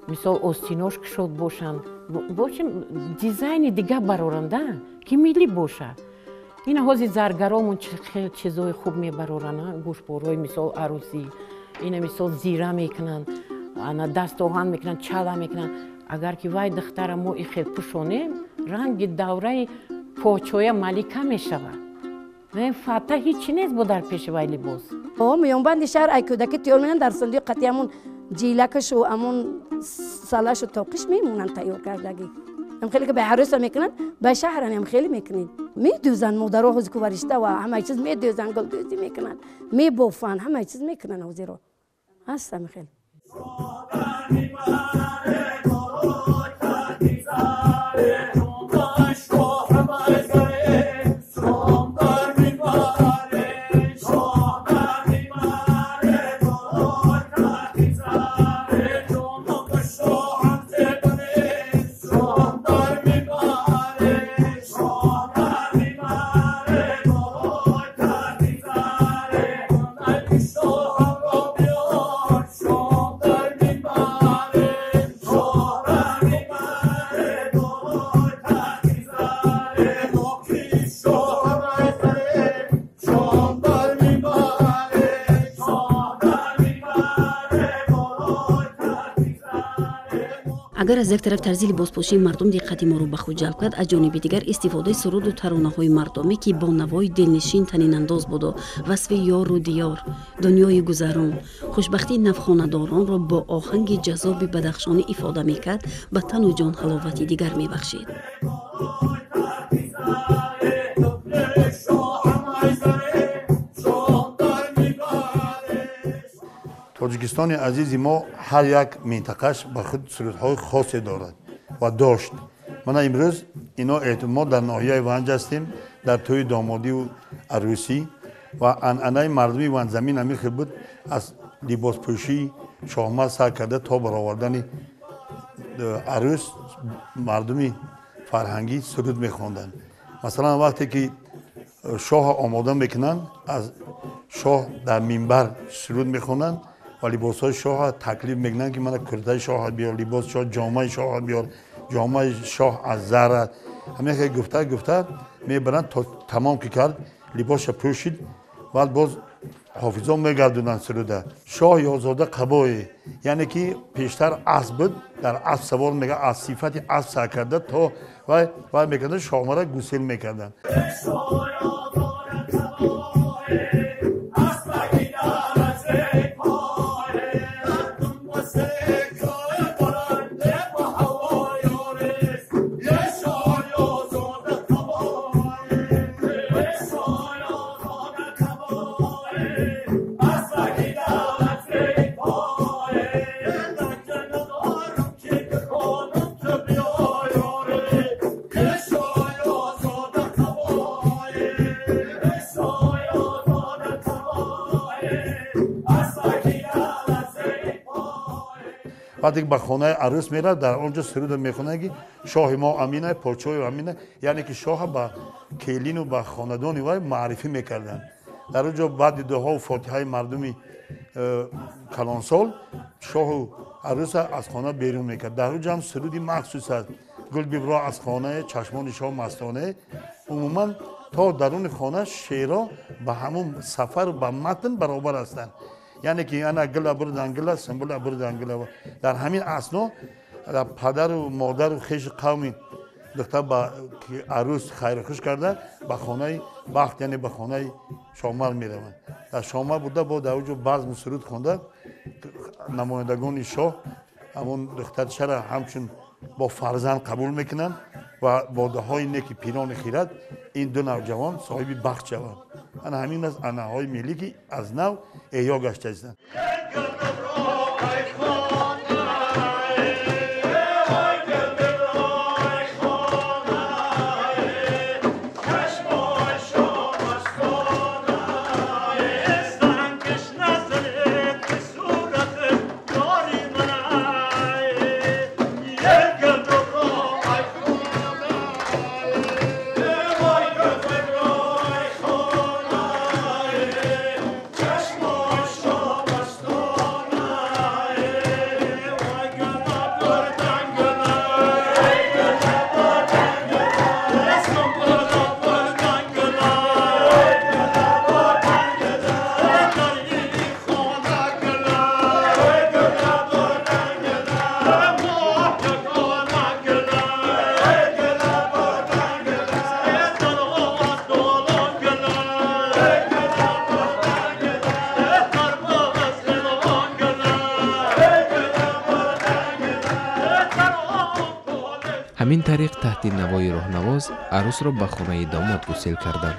S15: мисол остинош кушод бошанд, бошем дизайни дигар бароранда, ки миллӣ бошад. Ина ҳозир заргаромон хел чизҳои хуб мебароранд, гӯшборҳои мисол арӯсӣ, ина мисол зира мекунанд, ана дастоҳан мекунанд, чала мекунанд. Агар ки вай духтара мо и хел пӯшонем, ранги давраи почоя малика мешавад. Фата ҳеҷ нест бо дар пеши вай либос.
S14: Миёнбанди шаҳр ай кӯдаки тайёр мекунанд, дар сандуқ қатӣ ҳамун ҷилакашу ҳамун салашу тоқиш мемонанд тайёр кардагӣ. Ҳам хеле ки ба арӯса мекунанд, ба шаҳран ҳам хеле мекунед. Медӯзанд модаро ҳозир ку варишта ва ҳамаи чиз медӯзанд, гулдӯзӣ мекунанд, мебофанд, ҳамаи чиз мекунанд ҳозиро. Ҳаст ҳам хеле.
S1: Агар аз як тараф тарзи либоспӯшии мардум диққати моро ба худ ҷалб кард, аз ҷониби дигар истифодаи суруду таронаҳои мардумӣ, ки бо навои дилнишин танинандоз буду васфи ёру диёр, дунёи гузарон, хушбахтии навхонадоронро бо оҳанги ҷаззоби бадахшонӣ ифода мекард, ба тану ҷон ҳаловати дигар мебахшид.
S16: Тоҷикистони азизи мо ҳар як минтақаш ба худ сурудҳои хосе дорад ва дошт. Мана имрӯз ино мо дар ноҳияи Ванҷ ҳастем, дар тӯи домодиву арӯсӣ, ва анъанаи мардуми ванҷзамин ҳамин хел буд, аз либоспӯшии шоҳмар сар карда то баровардани арӯс мардуми фарҳангӣ суруд мехонданд. Масалан, вақте ки шоҳро омода мекунанд, аз шоҳ дар минбар суруд мехонанд ва либосҳои шоҳро таклиф мекунанд, ки мана куртаи шоҳро биёр, либоси шоҳ, ҷомаи шоҳро биёр, ҷомаи шоҳ аз зар аст. Ҳамин хел гуфта гуфта мебаранд то тамом ки кард, либосша пӯшид, баъд боз ҳофизон мегардонанд суруда. Шоҳ ёзода қабое, яъне ки пештар асп буд, дар асп савор мега, аз сифати асп сар карда то вай мекарданд, шоҳмара гусел мекарданд. Вақте ки ба хонаи арӯс меравад, дар он ҷо суруда мехонанд, ки шоҳи мо амина, подшоҳи амина, яъне ки шоҳа ба келину ба хонадони вай маърифӣ мекарданд. Дар он ҷо баъди дуҳову фотиҳаи мардуми калонсол шоҳу арӯса аз хона берун мекард. Дар он ҷо ҳам суруди махсус аст: гул бибро аз хонае, чашмони шоҳ мастонае. Умуман то даруни хона шеърҳо ба ҳамун сафару ба матн баробар ҳастанд. Яъне ки ана гила бурдан гила, сумбула бурдан гила. Дар ҳамин асно падару модару хеши қавми духтар ба арӯс хайрухуш карда ба хонаи бахт, яъне ба хонаи шомар мераванд. Дар шомар буда бо дар он ҷо базму суруд хонда намояндагони шоҳ ҳамон духтарчаро ҳамчун бо фарзанд қабул мекунанд ва бо дуоҳои неки пирони хирад ин ду навҷавон соҳиби бахт шаванд. Ана ҳамин аст анъанаҳои миллӣ, ки аз нав эҳё гаштаистанд.
S2: Ҳамин тариқ таҳти навои роҳнавоз арӯсро ба хонаи домод гусел карданд.